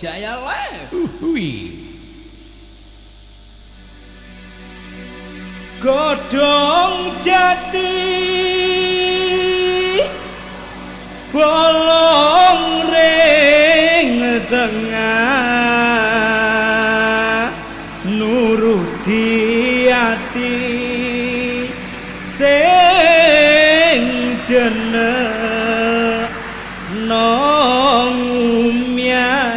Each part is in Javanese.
Jaya Live. Godhong jati bolong ring tengah nuruti ati sing jeneng nong umya.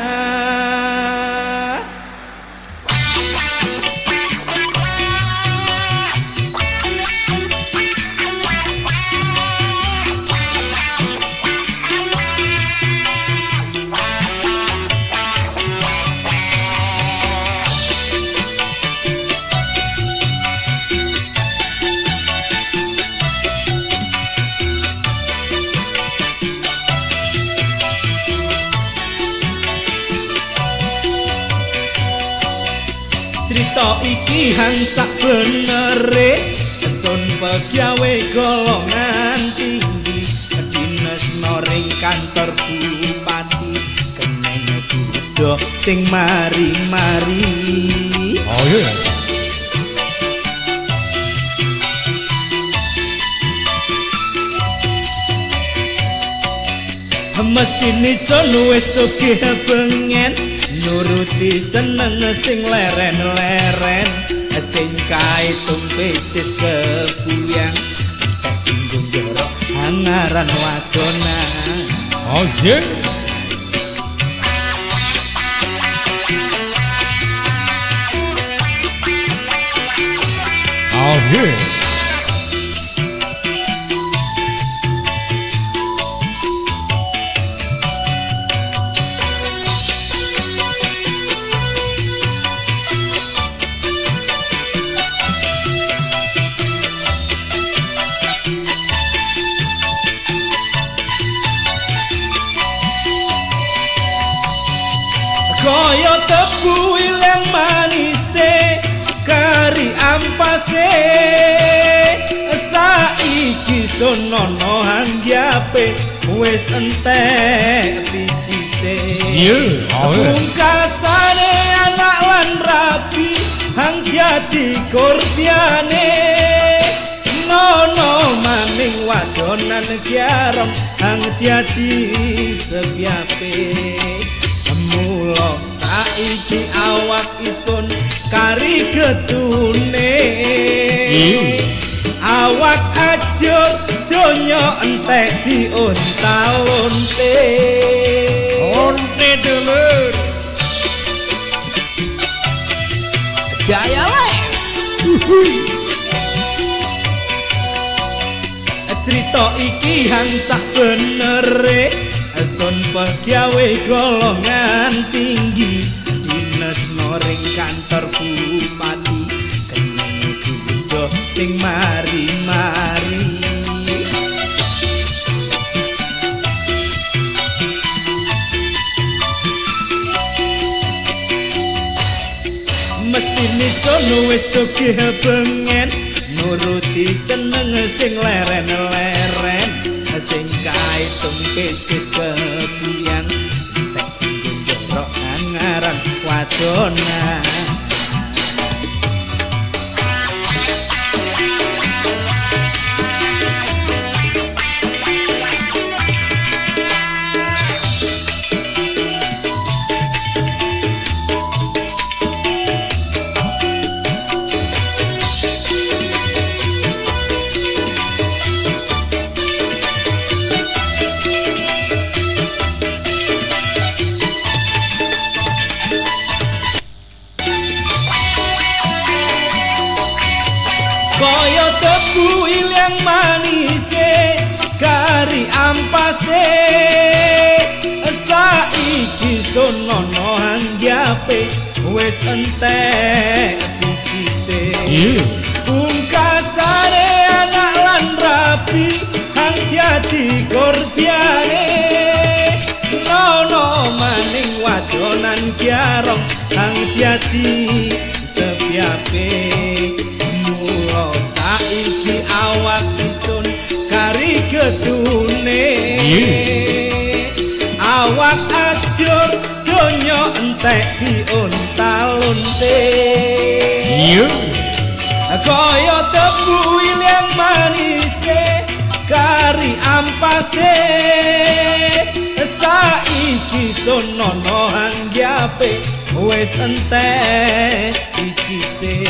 Crita iki hang sak benere sun pegawe golongan tinggi dines noring kantor bupati keneng duda sing mari-mari. Oh iya. Mestine sun wis sugih bengen nuruti seneng sing leren-leren sing kaitung picis kebuyang tinggung jorok hangaran wadonan. Oh iya. Oh iya. Kaya tebu ilang manise kari ampase saiki sonono hanggape wis entek picise. Pungkasane anak lan rabi hang dadi korbiane nono maning wadonan kiarong hang dadi sepiape. Mula saiki awak isun kari getune awak ajur donya entek diuntal-unte onte dulur. Jaya Live. Crita iki hang sak benere sun pegawe golongan tinggi dines noring kantor bupati keneng duda sing mari-mari. Mestine sun wis sugih bengen nuruti seneng sing leren-leren sing kaitung picis kebuyang tek dinggo jorok hangaran wadonan. Kaya tebu ilang manise kari ampase saiki sonono hanggape wis entek picise. Pungkasane anak lan rabi hang dadi korbiane nono maning wadonan kiarong hang dadi sepiape. Mula saiki awak isun kari getune awak ajur. donya entek diuntal-unte. Iya. Kaya tebu ilang manise kari ampase. Saiki sonono hanggape wis entek icise.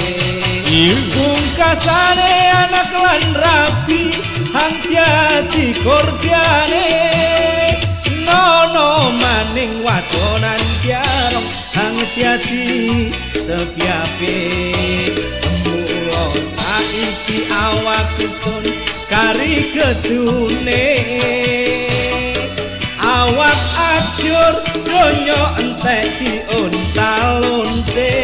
Pungkasane anak lan rabi hang dadi korbane. Nono maning wadonan jarong hang dadi sepiape. Mula saiki awak sun kari gedune. Awak ajur donya entek diuntal-unte.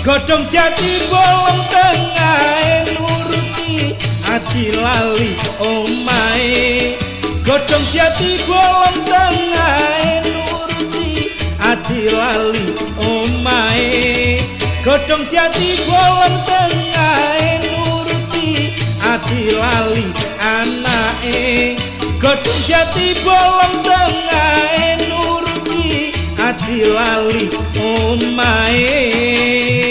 Godhong jati bolong tengahe nuruti ati lali omahe. Godhong jati bolong tengahe nuruti ati lali omahe. Godhong jati bolong tengahe nuruti ati lali anake. Godhong jati bolong tengahe nuruti ati lali omahe.